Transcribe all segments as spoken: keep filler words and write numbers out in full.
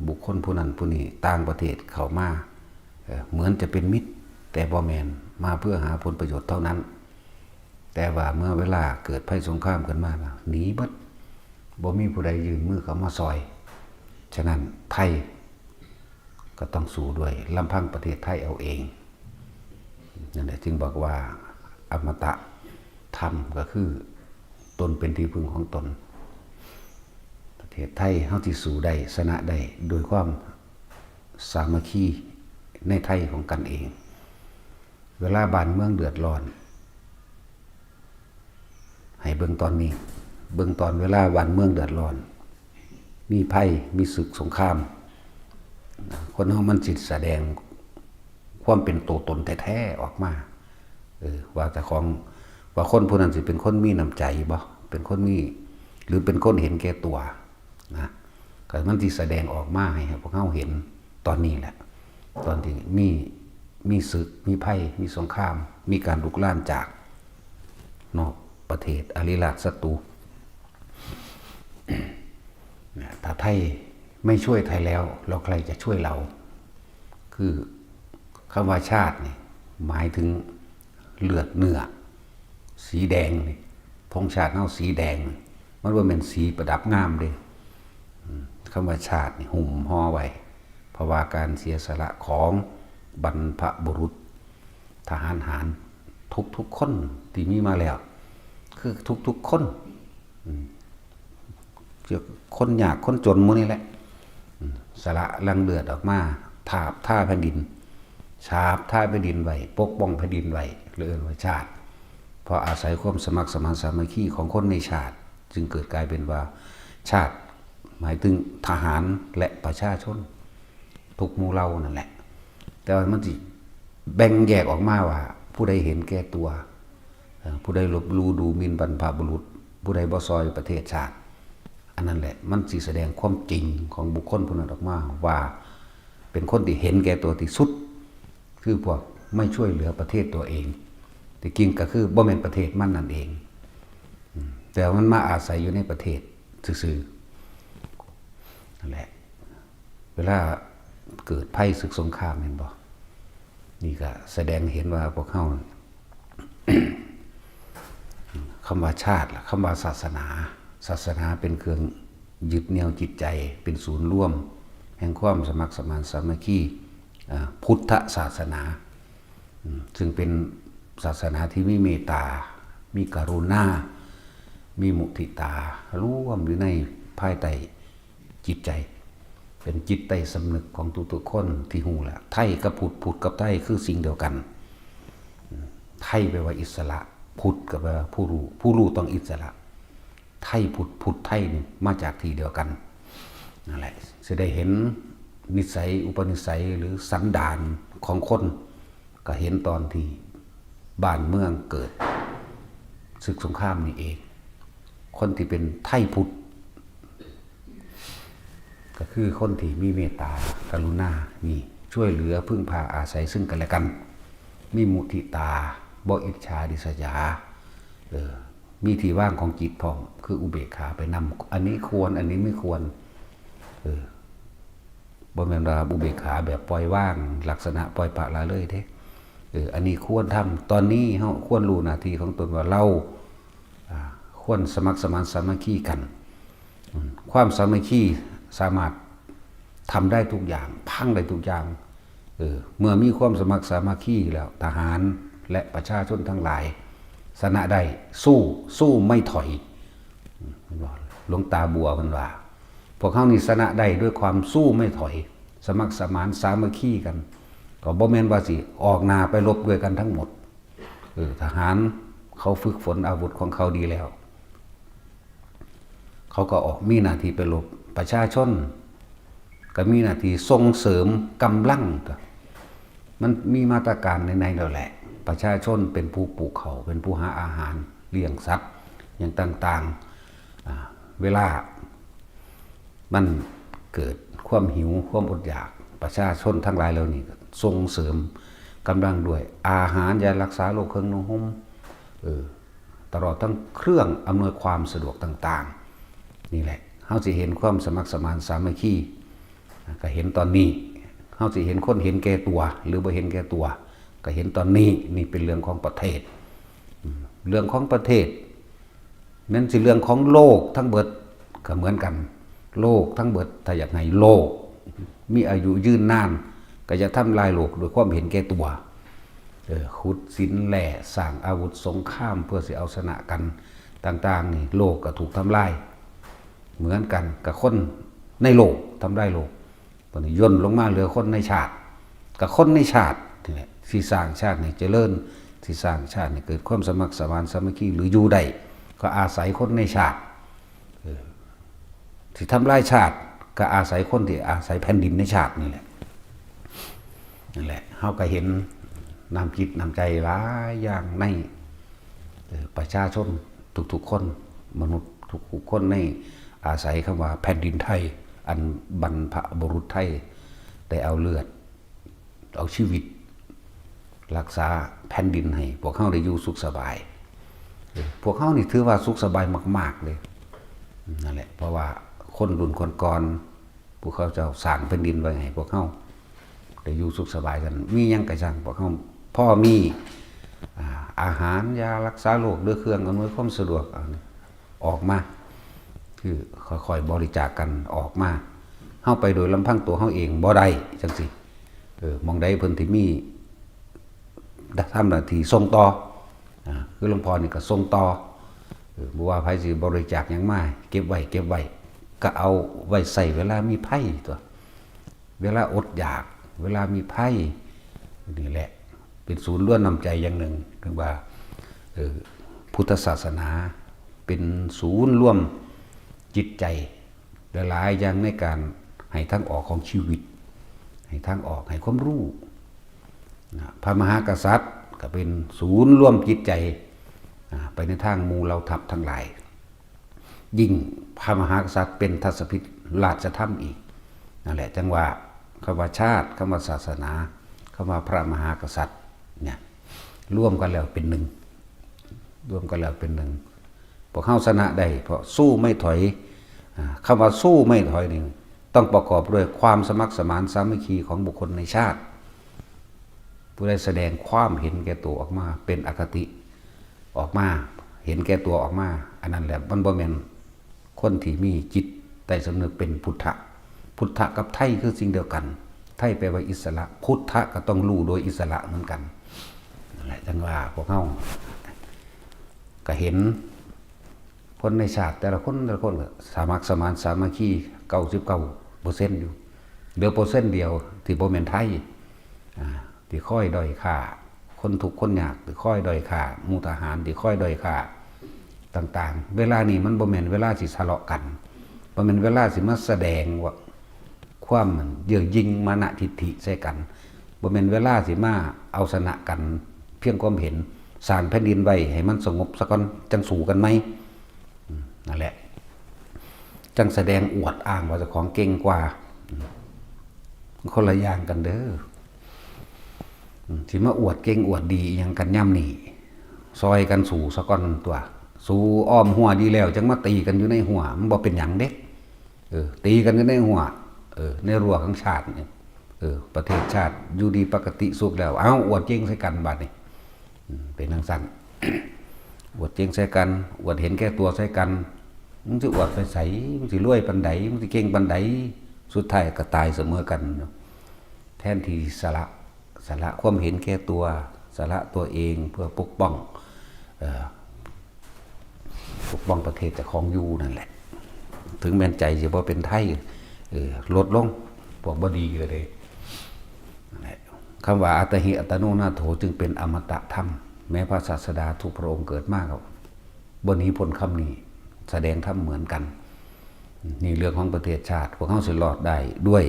บุคคลผู้นั้นผู้นี้ต่างประเทศเข้ามา เอ่อ เหมือนจะเป็นมิตร แต่บ่แม่น มาเพื่อหาผลประโยชน์เท่านั้น แต่ว่าเมื่อเวลาเกิดภัยสงครามขึ้นมาแล้วหนีเบิด บ่มีผู้ใดยื่นมือเข้ามาซอย ฉะนั้นไทยก็ต้องสู้ด้วยลำพังประเทศไทยเอาเอง นั่นแหละจึงบอกว่าอมตะธรรมก็คือตนเป็นที่พึ่งของตน ประเทศไทยเฮาสิสู้ได้ชนะได้ด้วยความสามัคคีในไทยของกันเอง เวลาบ้านเมืองเดือดร้อน ให้เบิ่งตอนนี้ เบิ่งตอนเวลาบ้านเมืองเดือดร้อน มีภัย มีศึกสงคราม คนเฮามันสิแสดงความเป็นตัวตนแท้ๆออกมา เออ ว่าเจ้าของ ว่าคนผู้นั้นสิเป็นคนมีน้ำใจบ่ เป็นคนมี หรือเป็นคนเห็นแก่ตัวนะ ก็มันสิแสดงออกมาให้พวกเฮาเห็นตอนนี้แหละ ตอนที่มี มีศึก มีภัย มีสงคราม มีการลุกลามจากนอกประเทศ อริราชศัตรู นะ ถ้าไทยไม่ช่วยไทยแล้ว แล้วใครจะช่วยเรา คือคำว่าชาตินี่หมายถึงเลือดเนื้อ สีแดงนี่ ธงชาติเฮาสีแดง มันบ่แม่นสีประดับงามเด้ อืม คำว่าชาตินี่หุ้มห่อไว้ เพราะว่าการเสียสละของบรรพบุรุษ ทหารหาร ทุกๆคนที่มีมาแล้ว คือทุกๆคน อืม คนยากคนจนหมู่นี่แหละ อืม สละหลั่งเลือดออกมา ทาบทาแผ่นดิน ฉาบทาแผ่นดินไว้ ปกป้องแผ่นดินไว้ เลยเอิ้นว่าชาติ เพราะอาศัยความสมัครสมานสามัคคีของคนในชาติ จึงเกิดกลายเป็นว่าชาติ หมายถึงทหารและประชาชน ทุกหมู่เหล่านั่นแหละ แต่ว่ามันสิแบ่งแยกออกมาว่า ผู้ใดเห็นแก่ตัว เอ่อ ผู้ใดลบหลู่ดูหมิ่นบรรพบุรุษ ผู้ใดบ่ซอยประเทศชาติ อันนั้นแหละ มันสิแสดงความจริงของบุคคลผู้นั้นออกมา ว่าเป็นคนที่เห็นแก่ตัวที่สุด คือพวกไม่ช่วยเหลือประเทศตัวเอง ที่จริงก็คือบ่แม่นประเทศมันนั่นเอง อืม แต่มันมาอาศัยอยู่ในประเทศซื่อๆ นั่นแหละ เวลาเกิดภัยศึกสงคราม เห็นบ่ นี่ก็แสดงเห็นว่าพวกเฮา คำว่าชาติล่ะ คำว่าศาสนา ศาสนาเป็นเครื่องยึดเหนี่ยวจิตใจ เป็นศูนย์รวมแห่งความสมัครสมานสามัคคี อ่า พุทธศาสนา อืม ซึ่งเป็นศาสนาที่มีเมตตา มีกรุณา มีมุทิตา รวมอยู่ในภายใต้จิตใจ เป็นจิตใต้สำนึกของทุกๆคนที่ฮู้ละ ไทยกับพุทธ พุทธกับไทยคือสิ่งเดียวกัน อืม ไทยแปลว่าอิสระ พุทธก็แปลว่าผู้รู้ ผู้รู้ต้องอิสระ ไทยพุทธ พุทธไทยนี่มาจากที่เดียวกัน นั่นแหละ สิได้เห็นนิสัยอุปนิสัยหรือสันดานของคน ก็เห็นตอนที่บ้านเมืองเกิดศึกสงครามนี่เอง คนที่เป็นไทยพุทธ ก็คือคนที่มีเมตตากรุณา นี่ ช่วยเหลือพึ่งพาอาศัยซึ่งกันและกัน มีมุทิตา บ่อิจฉาริษยา เออ มีที่วางของจิตพร้อม คืออุเบกขาไปนำ อันนี้ควร อันนี้ไม่ควร เออ บ่แม่นว่าอุเบกขาแบบปล่อยวาง ลักษณะปล่อยปละละเลยเด้ เออ อันนี้ควรทำ ตอนนี้เฮาควรรู้หน้าที่ของตนว่าเรา อ่า ควรสมัครสมานสามัคคีกัน อืม ความสามัคคีสามารถทำได้ทุกอย่าง พังได้ทุกอย่าง เออ เมื่อมีความสมัครสามัคคีแล้ว ทหารและประชาชนทั้งหลาย ชนะได้ สู้ สู้ไม่ถอย อืม เห็นบ่ หลวงตาบัวเพิ่นว่า พวกเฮานี่ชนะได้ด้วยความสู้ไม่ถอย สมัครสมานสามัคคีกัน ก็บ่แม่นว่าสิออกหน้าไปรบด้วยกันทั้งหมด เออ ทหารเขาฝึกฝนอาวุธของเขาดีแล้ว เขาก็ออกมีหน้าที่ไปรบ ประชาชนก็มีหน้าที่ส่งเสริมกำลัง มันมีมาตรการในๆแล้วแหละ ประชาชนเป็นผู้ปลูกข้าว เป็นผู้หาอาหาร เลี้ยงสัตว์ อย่างต่างๆ อ่า เวลามันเกิดความหิว ความอดอยาก ประชาชนทั้งหลายเหล่านี้ก็ส่งเสริมกำลังด้วยอาหาร ยารักษาโรค เครื่องนุ่งห่ม เออ ตลอดทั้งเครื่องอำนวยความสะดวกต่างๆ นี่แหละ เฮาสิเห็นความสมัครสมานสามัคคี ก็เห็นตอนนี้ เฮาสิเห็นคนเห็นแก่ตัว หรือบ่เห็นแก่ตัว ก็เห็นตอนนี้ นี่เป็นเรื่องของประเทศ อืม เรื่องของประเทศ แม่นสิเรื่องของโลกทั้งเบิดก็เหมือนกัน โลกทั้งเบิด ถ้าอยากให้โลกมีอายุยืนนาน ก็อย่าทำลายโลกด้วยความเห็นแก่ตัว เออ ขุดสินแร่ สร้างอาวุธสงครามเพื่อสิเอาชนะกันต่างๆ นี่ โลกก็ถูกทำลาย เหมือนกันกับคนในโลก ทำลายโลก บัดนี้ย่นลงมาเหลือคนในชาติ กับคนในชาตินี่แหละ สิสร้างชาติให้เจริญ สิสร้างชาติให้เกิดความสมัครสมานสามัคคี หรืออยู่ได้ ก็อาศัยคนในชาติ เออ สิทำลายชาติ ก็อาศัยคนที่อาศัยแผ่นดินในชาตินี่แหละ นั่นแหละ เฮาก็เห็นน้ำจิตน้ำใจหลายอย่างใน เอ่อ ประชาชนทุกๆคน มนุษย์ทุกๆคนในอาศัยคำว่าแผ่นดินไทย อันบรรพบุรุษไทยได้เอาเลือด เอาชีวิต รักษาแผ่นดินให้พวกเฮาได้อยู่สุขสบาย เออ พวกเฮานี่ถือว่าสุขสบายมากๆเลย นั่นแหละ เพราะว่าคนรุ่นก่อนๆ พวกเขาเจ้าสร้างแผ่นดินไว้ให้พวกเฮาได้อยู่สุขสบายกัน มีหยังก็ช่าง พวกเฮาพอมี อ่า อาหาร ยารักษาโรค หรือเครื่องอำนวยความสะดวก อันนี้ออกมา คือค่อยๆบริจาคกันออกมา เฮาไปโดยลำพังตัวเฮาเองบ่ได้จังซี่ เออ หม่องใดเพิ่นที่มี ทำหน้าที่ส่งต่อ อ่า คือหลวงพ่อนี่ก็ส่งต่อ เออ บ่ว่าไผสิบริจาคหยังมา เก็บไว้ เก็บไว้ ก็เอาไว้ใช้เวลามีภัยตั๊ว เวลาอดอยาก เวลามีภัย นี่แหละ เป็นศูนย์รวมน้ำใจอย่างหนึ่ง เรียกว่า เออ พุทธศาสนา เป็นศูนย์รวมจิตใจ หลายๆอย่างในการให้ทางออกของชีวิต ให้ทางออก ให้ความรู้ นะ พระมหากษัตริย์ก็เป็นศูนย์รวมจิตใจ อ่า ไปในทางหมู่เหล่าทัพทั้งหลาย ยิ่งพระมหากษัตริย์เป็นทัศพิธราชธรรมอีก นั่นแหละ จังว่าคำว่าชาติ คำว่าศาสนา คำว่าพระมหากษัตริย์เนี่ย รวมกันแล้วเป็นหนึ่ง รวมกันแล้วเป็นหนึ่ง พวกเฮาชนะได้ เพราะสู้ไม่ถอย อ่า คำว่าสู้ไม่ถอยนี่ ต้องประกอบด้วยความสมัครสมานสามัคคีของบุคคลในชาติ ผู้ใดแสดงความเห็นแก่ตัวออกมา เป็นอคติออกมา เห็นแก่ตัวออกมา อันนั้นแหละ มันบ่แม่นคนที่มีจิตใต้สำนึกเป็นพุทธะ พุทธะกับไทยคือสิ่งเดียวกัน ไทยแปลว่าอิสระ พุทธะก็ต้องรู้โดยอิสระเหมือนกัน นั่นแหละ จังว่าพวกเฮาก็เห็น คนในชาติแต่ละคนแต่ละคนก็สมัครสมานสามัคคี เก้าสิบเก้าเปอร์เซ็นต์ อยู่ เหลือเปอร์เซ็นต์เดียวที่บ่แม่นไทย อ่า ที่คอยด้อยค่าคนทุกข์คนยาก ที่คอยด้อยค่าหมู่ทหาร ที่คอยด้อยค่าต่างๆ เวลานี้มันบ่แม่นเวลาสิทะเลาะกัน บ่แม่นเวลาสิมาแสดงว่าความเย่อหยิ่งมานะทิฐิใส่กัน บ่แม่นเวลาสิมาเอาชนะกันเพียงความเห็น สร้างแผ่นดินไว้ให้มันสงบซะก่อน จั่งสู้กันใหม่ อืม นั่นแหละ จั่งแสดงอวดอ้างว่าเจ้าของเก่งกว่า อืม คนละอย่างกันเด้อ อืม สิมาอวดเก่งอวดดีอิหยังกันยามนี้ ซอยกันสู้ซะก่อนตั๊ว สู้อ้อมฮั้วดีแล้ว จั่งมาตีกันอยู่ในฮั้ว มันบ่เป็นหยังเด้ เออ ตีกันอยู่ในฮั้ว เออ ในรั้วของชาตินี่ เออ ประเทศชาติอยู่ดีปกติสุขแล้ว เอ้า อวดเก่งใส่กันบัดนี้ อืม เป็นจั่งซั้น อวดเก่งใส่กัน อวดเห็นแก่ตัวใส่กัน มึงสิอวดไปไส มึงสิรวยปานใด มึงสิเก่งปานใด สุดท้ายก็ตายเสมอกันเนาะ แทนที่สละ สละความเห็นแก่ตัว สละตัวเองเพื่อปกป้อง เอ่อ ปกป้องประเทศเจ้าของอยู่นั่นแหละ ถึงแม่นใจสิบ่เป็นไทย เออ ลดลง พวกบ่ดีก็เลย นั่นแหละ คำว่าอัตตหิอัตโนนาโถจึงเป็นอมตะธรรม แม้พระศาสดาทุกพระองค์เกิดมาก็บ่หนีพ้นคำนี้ แสดงธรรมเหมือนกัน นี่เรื่องของประเทศชาติ พวกเฮาสิรอดได้ด้วย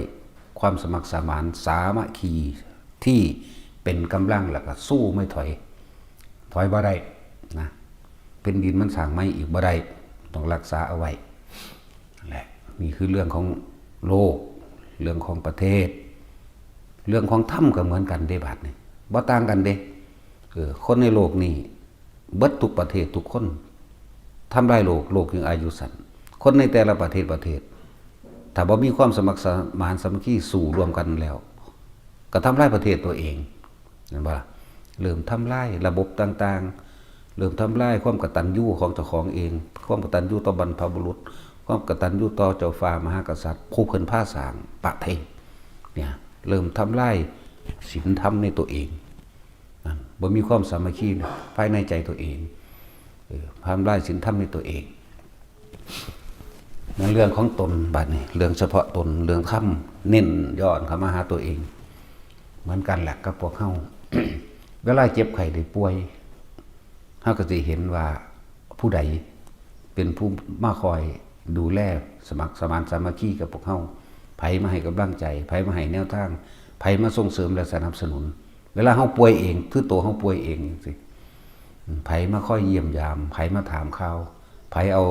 ความสมัครสมานสามัคคีที่เป็นกำลัง แล้วก็สู้ไม่ถอย ถอยบ่ได้นะ แผ่นดินมันสร้างใหม่อีกบ่ได้ ต้องรักษาเอาไว้ นั่นแหละ นี่คือเรื่องของโลก เรื่องของประเทศ เรื่องของธรรมก็เหมือนกันเด้ บัดนี้ บ่ต่างกันเด้ เออ คนในโลกนี้ เบิดทุกประเทศทุกคน ทำลายโลก โลกจึงอายุสั้น คนในแต่ละประเทศประเทศ ถ้าบ่มีความสมัครสมานสามัคคีสู้ร่วมกันแล้ว ก็ทำลายประเทศตัวเอง เห็นบ่ล่ะ? เริ่มทำลายระบบต่างๆ เริ่มทำลายความกตัญญูของเจ้าของเอง ความกตัญญูต่อบรรพบุรุษ ความกตัญญูต่อเจ้าฟ้ามหากษัตริย์ ผู้เพิ่นพาสร้างประเทศ เนี่ย เริ่มทำลายศีลธรรมในตัวเอง นั่น บ่มีความสามัคคีภายในใจตัวเอง เออ ทำลายศีลธรรมในตัวเอง นั่นเรื่องของตน บัดนี้ เรื่องเฉพาะตน เรื่องธรรม เน้นย้อนเข้ามาหาตัวเอง เหมือนกันแหละกับพวกเฮา เวลาเจ็บไข้ได้ป่วย เฮาก็สิเห็นว่าผู้ใดเป็นผู้มาคอยดูแลสมัครสมานสามัคคีกับพวกเฮา ไผมาให้กำลังใจ ไผมาให้แนวทาง ไผมาส่งเสริมและสนับสนุน เวลาเฮาป่วยเอง คือตัวเฮาป่วยเองจังซี้ ไผมาคอยเยี่ยมยาม ไผมาถามข่าว ไผเอา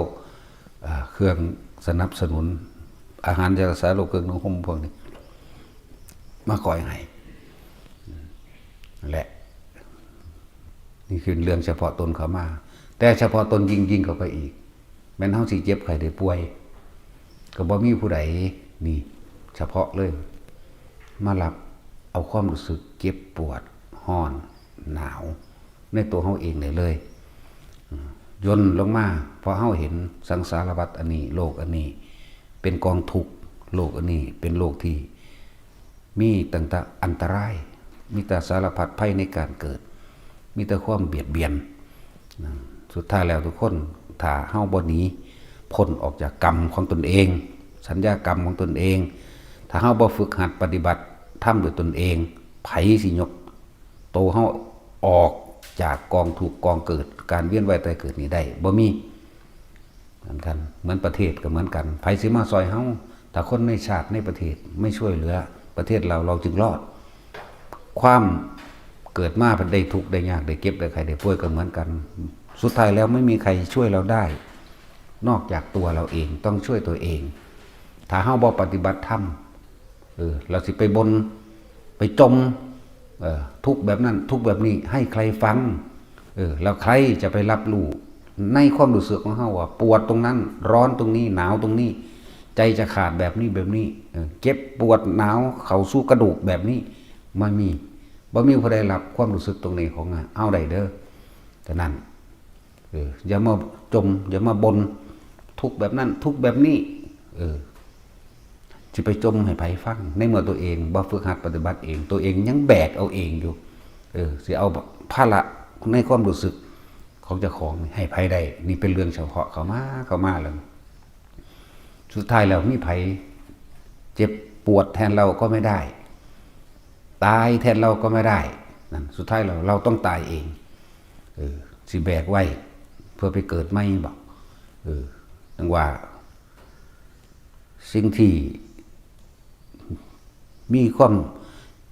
เอ่อ เครื่องสนับสนุน อาหารยารักษาโรค เครื่องนุ่งห่มพวกนี้ มาคอยให้ และ นี่คือเรื่องเฉพาะตนเข้ามา แต่เฉพาะตนยิ่งๆ เข้าไปอีก แม่นเฮาสิเจ็บไข้ได้ป่วย ก็บ่มีผู้ใด นี่ เฉพาะเลย มารับเอาความรู้สึกเจ็บปวด ร้อน หนาว ในตัวเฮาเองได้เลย อืม ย่นลงมา เพราะเฮาเห็นสังสารวัฏอันนี้ โลกอันนี้ เป็นกองทุกข์ โลกอันนี้เป็นโลกที่ มีตั้งแต่อันตราย มีแต่สารพัดภัยในการเกิด มีแต่ความเบียดเบียน นะ สุดท้ายแล้วทุกคน ถ้าเฮาบ่หนีพ้นออกจากกรรมของตนเอง สัญญากรรมของตนเอง ถ้าเฮาบ่ฝึกหัดปฏิบัติธรรมด้วยตนเอง ไผสิยกโตเฮาออกจากกองทุกข์กองเกิด การเวียนว่ายตายเกิดนี้ได้ บ่มี เหมือนกัน เหมือนประเทศก็เหมือนกัน ไผสิมาซ่อยเฮา ถ้าคนในชาติในประเทศไม่ช่วยเหลือประเทศเรา เราจึงรอด ความเกิดมาพัดได้ทุกข์ได้ยาก ได้เจ็บได้ไข้ได้ป่วยก็เหมือนกัน สุดท้ายแล้วไม่มีใครช่วยเราได้ นอกจากตัวเราเอง ต้องช่วยตัวเอง ถ้าเฮาบ่ปฏิบัติธรรม เออ เราสิไปบ่น ไปจ่ม เออ ทุกข์แบบนั้น ทุกข์แบบนี้ ให้ใครฟัง เออ แล้วใครจะไปรับรู้ในความรู้สึกของเฮาว่าปวดตรงนั้น ร้อนตรงนี้ หนาวตรงนี้ ใจจะขาดแบบนี้แบบนี้ เออ เจ็บปวดหนาวเข้าสู่กระดูกแบบนี้ บ่มี บ่มีผู้ใดรับความรู้สึกตรงนี้ของเฮาได้เด้อ ฉะนั้น เออ อย่ามาจ่ม อย่ามาบ่น ทุกข์แบบนั้น ทุกข์แบบนี้ เออ สิไปจ่มให้ไผฟัง ในเมื่อตัวเองบ่ฝึกหัดปฏิบัติเอง ตัวเองยังแบกเอาเองอยู่ เออ สิเอาภาระในความรู้สึกของเจ้าของนี่ให้ไผได้ นี่เป็นเรื่องเฉพาะเข้ามา เข้ามาแล้ว สุดท้ายแล้วมีไผเจ็บปวดแทนเราก็ไม่ได้ ตายแทนเราก็ไม่ได้ นั่น สุดท้ายแล้วเราต้องตายเอง เออ สิแบกไว้เพื่อไปเกิดใหม่บ่ เออ จั่งว่า สิ่งที่มีความ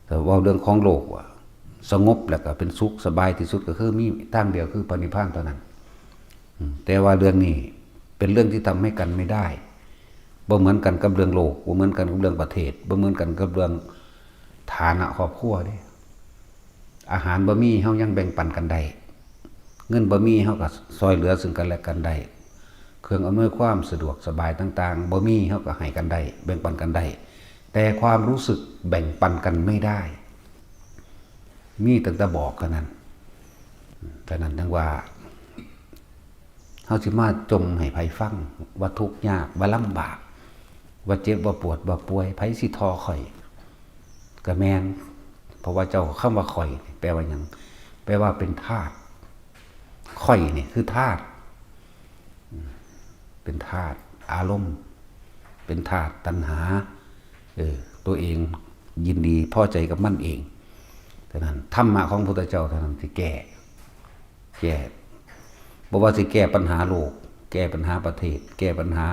แต่เว้าเรื่องของโลกว่า สงบแล้วก็เป็นสุขสบายที่สุดก็คือมีทางเดียวคือพระนิพพานเท่านั้น อืม แต่ว่าเรื่องนี้เป็นเรื่องที่ทำให้กันไม่ได้ บ่เหมือนกันกับเรื่องโลก บ่เหมือนกันกับเรื่องประเทศ บ่เหมือนกันกับเรื่องฐานะครอบครัวเด้ อาหารบ่มี เฮายังแบ่งปันกันได้ เงินบ่มี เฮาก็ซ่อยเหลือซึ่งกันและกันได้ เครื่องอำนวยความสะดวกสบายต่างๆ บ่มี เฮาก็ให้กันได้ แบ่งปันกันได้ แต่ความรู้สึกแบ่งปันกันไม่ได้ มีตั้งแต่บอกเท่านั้น ฉะนั้นจั่งว่า เฮาสิมาจ่มให้ไผฟัง ว่าทุกข์ยาก ว่าลำบาก ว่าเจ็บ ว่าปวด ว่าป่วย ไผสิถ่อข้อย ก็แม่น เพราะว่าเจ้า คำว่าข้อยนี่แปลว่าหยัง แปลว่าเป็นธาตุ ข้อยนี่คือธาตุ อืม เป็นธาตุอารมณ์ เป็นธาตุตัณหา เออ ตัวเองยินดีพอใจกับมันเอง ฉะนั้นธรรมะของพระพุทธเจ้าเท่านั้นที่แก้ แก้ บ่ว่าสิแก้ปัญหาโลก แก้ปัญหาประเทศ แก้ปัญหา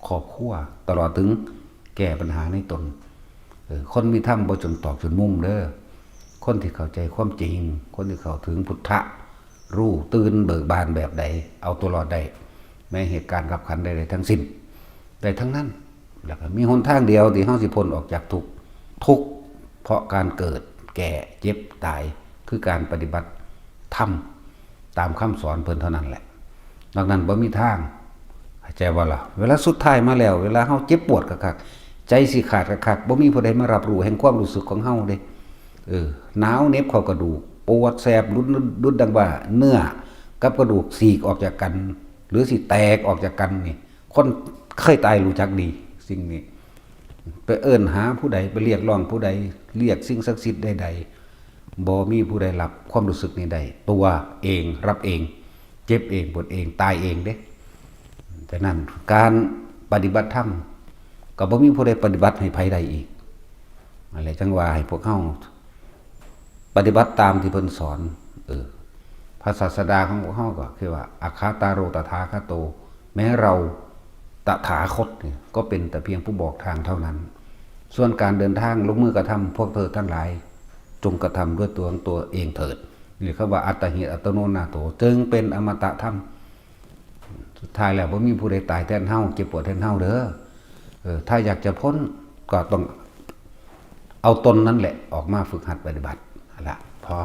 ครอบครัว ตลอดถึงแก้ปัญหาในตน เออ คนมีธรรมบ่จนตอกจนมุมเด้อ คนที่เข้าใจความจริง คนที่เข้าถึงพุทธะ รู้ตื่นเบิกบานแบบใด เอาตัวรอดได้ ในเหตุการณ์คับขันใดๆทั้งสิ้น ได้ทั้งนั้น แล้วก็มีหนทางเดียวที่เฮาสิพ้นออกจากทุกข์ ทุกข์เพราะการเกิด แก่ เจ็บ ตาย คือการปฏิบัติธรรมตามคำสอนเพิ่นเท่านั้นแหละ นอกนั้นบ่มีทาง เข้าใจบ่ล่ะ เวลาสุดท้ายมาแล้ว เวลาเฮาเจ็บปวดคักๆ ใจสิขาดคักๆ บ่มีผู้ใดมารับรู้แห่งความรู้สึกของเฮาเด้ เออ หนาวเหน็บเข้ากระดูก ปวดแสบดุดๆ ดังว่าเนื้อกับกระดูกฉีกออกจากกัน หรือสิแตกออกจากกันนี่ คนเคยตายรู้จักดี สิ่งนี้ ไปเอิ้นหาผู้ใด ไปเรียกร้องผู้ใด เรียกสิ่งศักดิ์สิทธิ์ใดๆ บ่มีผู้ใดรับความรู้สึกนี้ได้ ตัวเองรับเอง เจ็บเอง ปวดเอง ตายเองเด้ ฉะนั้นการปฏิบัติธรรม ก็บ่มีผู้ใดปฏิบัติให้ไผได้อีก นั่นแหละจั่งว่าให้พวกเฮาปฏิบัติตามที่เพิ่นสอน เออ พระศาสดาของพวกเฮาก็คือว่า อัคคาตาโร ตถาคโต แม้เราตถาคตเนี่ยก็เป็นแต่เพียงผู้บอกทางเท่านั้น ส่วนการเดินทางลงมือกระทำ พวกเธอทั้งหลาย จงกระทำด้วยตัวของตัวเองเถิด นี่เขาว่า อัตตหิ อัตโนนาโถ จึงเป็นอมตะธรรม สุดท้ายแล้วบ่มีผู้ใดตายแทนเฮา เจ็บปวดแทนเฮาเด้อ เออ ถ้าอยากจะพ้นก็ต้องเอาตนนั่นแหละออกมาฝึกหัดปฏิบัติ นั่นละ พอ